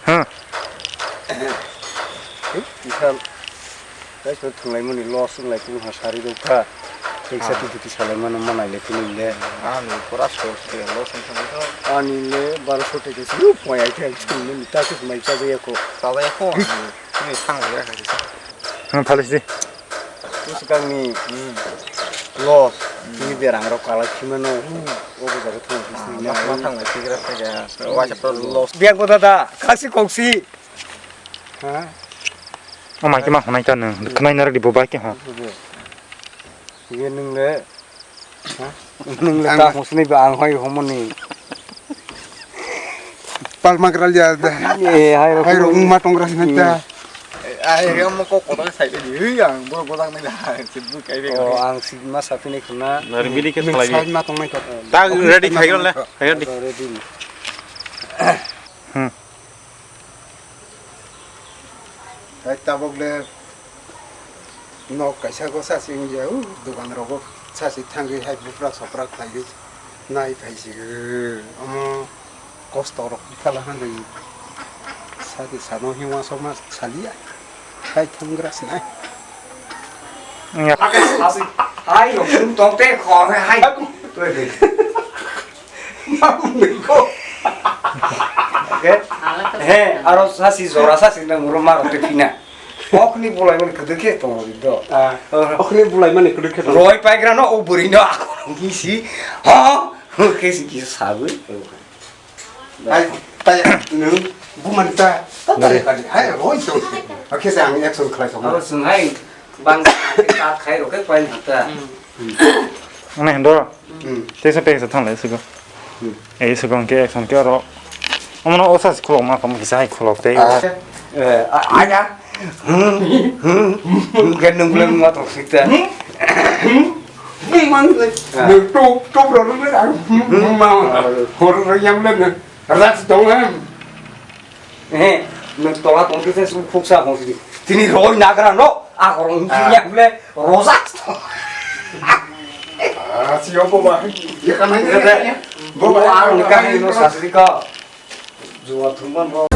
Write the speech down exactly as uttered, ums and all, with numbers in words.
Hmm. Ithal. Tei khe thwnglaimani loss wnglaikhe wngha sari rwkha. Teksa Ah. titi titi salaimano ma nailaikhe nini le. Ani pura source de loss wngkha. Ani le barosho teke se poi ai khe thwngmani ta khe mai chajaya kho. Chajaya kho. Ani thang ya kha. Hmm, phalis di. Swkangni loss, nini berangrok kalai khimano, obo jaga thangwi tongwi. Mas ma thangwi tigra tigra, waisa pro loss. Biang ko dada, kaksi koksi. Ha? O mai ke ma khonai ta nung, khonai narak di bo bai ke ho. Ibe nung le, ha? Nung le ta hosni ba ang hoi homoni. Palma kral ya da. Eh, hai rok. Hai rok ma tong ras na ta. Ai, ri mo ko ko sai di. Ui, ang bo bo dang nang da. Sibuk ai be. Oh, ang si ma sa pini khna. Nari bili ke salai. Sai ma tong nai ko. Ta ready khai ron le. Ready. Ready. Hmm. Hai tabok le. Nok kaisa go sasi wngya, o dogan rogo sasi thangwi hai bupra sopra khlaiwi nai phaisi, omo kosto rok khala hwnwi sadi sano himma sokma saliya, hai thanggra sinai. Hai rok sum tong te khor hai. He, aro sasi jora sasi nang ro maro te phina. Okni bulai mani kwdwk khe tongo do. Ah, okni bulai mani kwdwk khe tongo. Roi paigra no o bwrwi no ako nungni si. Ha, khe si kisa sabwi. Hai, tai, nung, bumani ta, ta, ta, Dale. Hai, roi to. Khe se ang action khlai tongo. Aro sung hai, bang ta khai ro khe pain hata. Ano hendo. Hmm. Tesa peksa thang lai sugo. Hmm. Ei sugo ke action ke ro. Omono osa si khulok ma kom kisa hai khulok tei. Ah. Eh, a- aya. Hmm, hmm, hmm, ke nung le ma to sita. Hmm, man le. Ah. Nung to, to bro le. Hmm, hmm, ma. Hor ro yam le. Ras dong em. Eh, nung tola tong kisa su khuksa hong si. Tini roi nagra no. A hor nung Ah. Yam le. Rosa. Ah, si opo ba. Ya kan hai. Bo ba ang kahini no sasri ka. Juwa thumban ro.